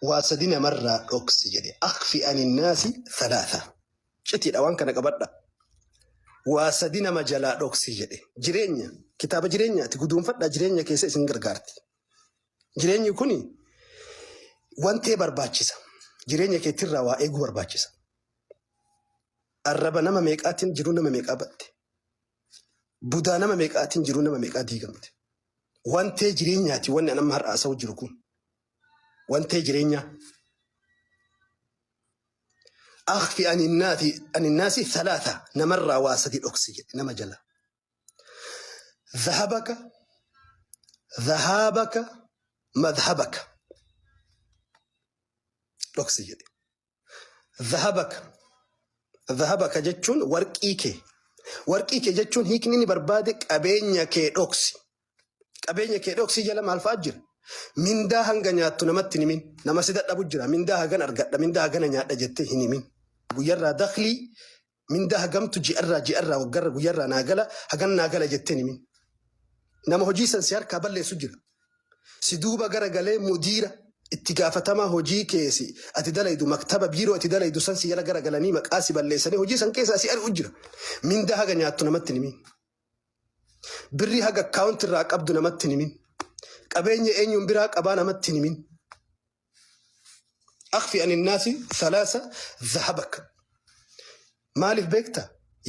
Waa sadi namarraa dhoksi jedhe. Akhfi aninnaasi thalaatha. Citiidha waan kana qabadha. Waa sadi nama jalaa dhoksi jedhe. Jireenya kitaaba jireenyaati guduunfadhaa jireenya keessa isin gargaarti. Jireenyi kuni wantee barbaachisa. Jireenya keetirraa waa eeguu barbaachisa. Arraba nama meeqaatiin jiruu nama meeqaa batte. Budaa nama meeqaatiin jiruu nama meeqaa diigamte. Wantee jireenyaati wanni an amma har'a haasa'u jiru kun. Wantee jireenyaa. Akhfi aninnaasi thalaatha namarraa waa sadi dhoksi jedhe nama jala. Dhahabaka, dhahaabaka, madhabaka dhoksi jedhe. Dhahabaka. Dhahabaka jechuun warqii kee. Warqii kee jechuun hiikni inni barbaade qabeenya kee dhoksi. Qabeenya kee dhoksii jala maal fa'aa jira? Mindaa hanga nyaattu namatti hin himin. Nama si dadhabu jira. Mindaa hagan argadha, mindaa hagana nyaadha jettee hin himin. Guyyarraa daklii mindaa hagamtu ji'arraa ji'arraa waggarra guyyarraa naa gala hagan naa gala jettee hin himin. Nama hojii san si harkaa balleessu jira. Si duuba gara galee mudiira itti gaafatamaa hojii kee si ati dalaydu maktaba biiroo ati dalaydu san si jala gara galanii maqaa si balleessanii hojii san keessaa si ari'u jira. Mindaa haga nyaattu namatti hin himin. Birrii haga akkaawunti irraa qabdu namatti hin himin. Qabeenya eenyuun biraa qabaa namatti hin himin. Akhfi aninnaasi thalaasa dhahabaka. Maaliif beekta?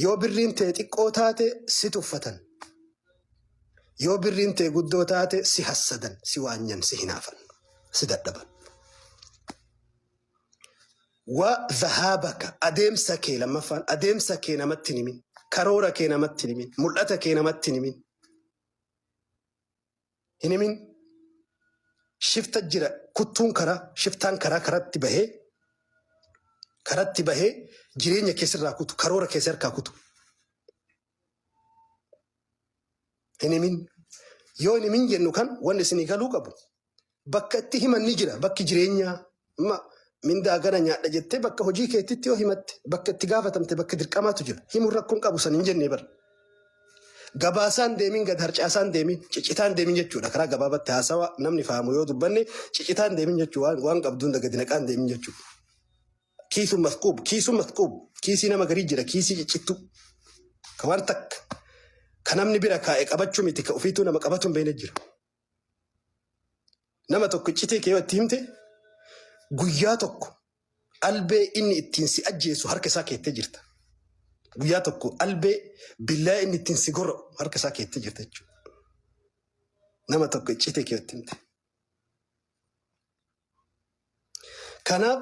Yoo birriin tee xiqqoo taate si tuffatan. Yoo birriin tee guddoo taate si hassadan, si waanyan, si hinaafan, si dadhaban. Wa dhahaabaka adeemsa kee lammaffaan adeemsa kee namatti hin himin. Karoora kee namatti hin himin. Mul'ata kee namatti hin himin. Hin himin. Shifta jira kuttuun karaa shiftaan karaa karatti bahee karatti bahee jireenya kee sirraa kutu karoora kee si harkaa kutu. Hin himin. Yoo hin himin jennu kan wanni isinii galuu qabu bakka itti himan ni jira bakki jireenyaa amma mindaa gana nyaadha jettee bakka hojii keetitti yoo himatte bakka itti gaafatamte bakka dirqamaatu jira himuun rakkoon qabu san hin jennee bara. Gabaasaan deemin gad harcaasaan deemin cicitaan deemin jechuudha karaa gabaabatti haasawa namni fahamu yoo dubbanne cicitaan deemin jechuu waan, waan qabdu hunda gadi naqaan deemin jechuudha. Kiisuun masquub kiisuun masquub kiisii nama garii jira kiisii ciccittuu ka waan takka ka namni bira kaa'e qabachuu miti ka ofiituu nama qabatu hin beekne jira. Nama tokko iccitii kee yoo itti himte guyyaa tokko albee inni ittiin si ajjeesu harka isaa keettee jirta. Guyyaa tokko albee billaa inni ittiin si gorra'u harka isaa keettee jirta jechuudha. Nama tokko iccitii kee yoo itti himte. Kanaaf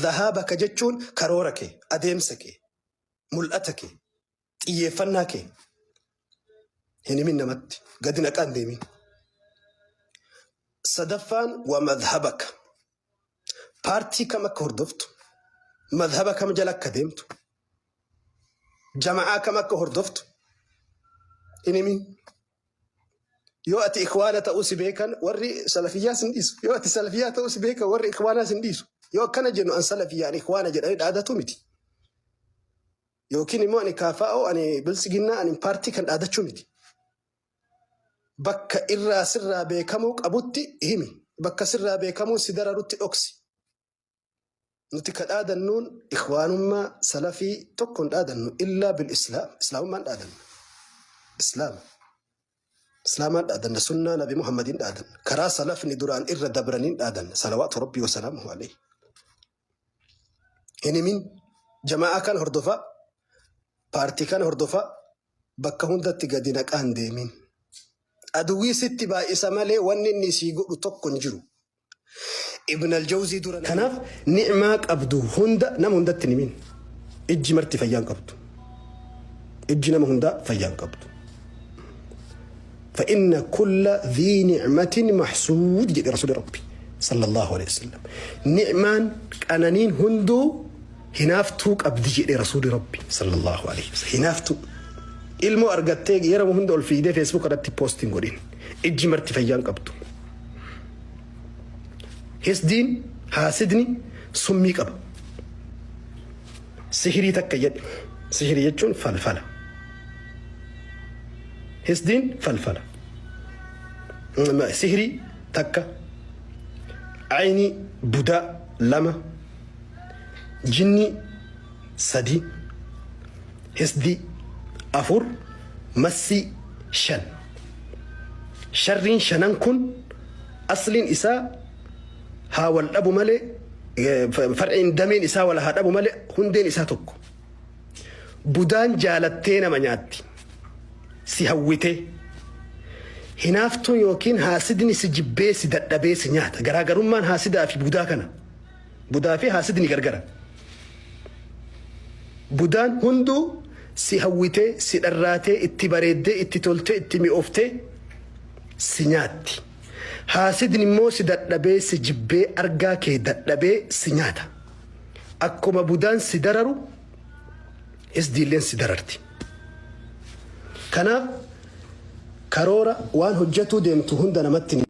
dhahaabaka jechuun karoora kee, adeemsa kee, mul'ata kee, xiyyeeffannaa kee hin himin namatti gadi naqaa hin deemin. Sadaffaan wa madhabaka paartii kam akka hordoftu madhaba kam jala akka deemtu jama'aa kam akka hordoftu hin himin. Yoo ati ikhwaana ta'uu si beekan warri salafiyyaa sin dhiisu. Yoo ati salafiyyaa ta'uu si beekan warri ikhwaanaa sin dhiisu. Yoo akkana jennu an salafiyyaa an ikhwaana jedhanii dhaadatu miti. Yookiin immoo ani KFO, ani Biltsiginnaa, ani paartii kan dhaadachuu miti. Bakka irraa sirraa beekamuu qabutti himi. Bakka sirraa beekamuu si dararutti dhoksi. Nuti ka dhaadannuun ikhwaanummaa salafii tokko hin dhaadannu illaa bil islaam. Islaamummaan dhaadanna. Islaama. Islaamaan dhaadanna. Sunnaa Nabi Muhammadiin dhaadanna. Karaa salafni duraan irra dabraniin dhaadanna. Salawaatu Rabbii wa salaamuhu alayhi. Hin himin jama'aa kan hordofaa paartii kan hordofaa bakka hundatti gadi naqaa hin deemin. Aduwwii sitti baay'isa malee wanni inni sii godhu tokko hin jiru. Ibn al-Jawzii dura Kanaaf ni'maa qabdu hunda nama hundatti hin himin. Ijji marti fayyaa hin qabdu. Ijji nama hundaa fayyaa hin qabdu. فإن كل ذي نعمة محسود جد رسول ربي صلى الله عليه وسلم نعمان قنانين هندو هنافتو قبدي جد رسول ربي صلى الله عليه وسلم هنافتو ilmoo argattee yeroo hunda ol fiigdee feesbuuk irratti poostiin godhin ijji marti fayyaan qabdu hisdiin haasidni summii qaba Sihirii takka jedhi. Sihirii jechuun falfala. Hisdiin falfala. Sihirii takka. Aynii budaa 2, jinnii 3, hisdii 4, massii 5. Sharriin shanan kun asliin isaa haa wal dhabu malee far'iin dameen isaa wal haa dhabu malee hundeen isaa tokko. Budaan jaalattee nama nyaatti. Si hawwitee. Hinaaftuun yookiin haasidni si jibbee si dadhabee si nyaata. Garaagarummaan haasidaa fi budaa kana. Budaa fi haasidni gargara. Budaan hunduu si hawwitee, si dharraatee, itti bareeddee, itti toltee, itti mi'ooftee si nyaatti. Haasidni immoo si dadhabee, si jibbee, argaa kee dadhabee si nyaata. Akkuma budaan si dararu, hisdiilleen si dararti. Kanaaf karoora waan hojjatuu deemtu hunda namatti hin.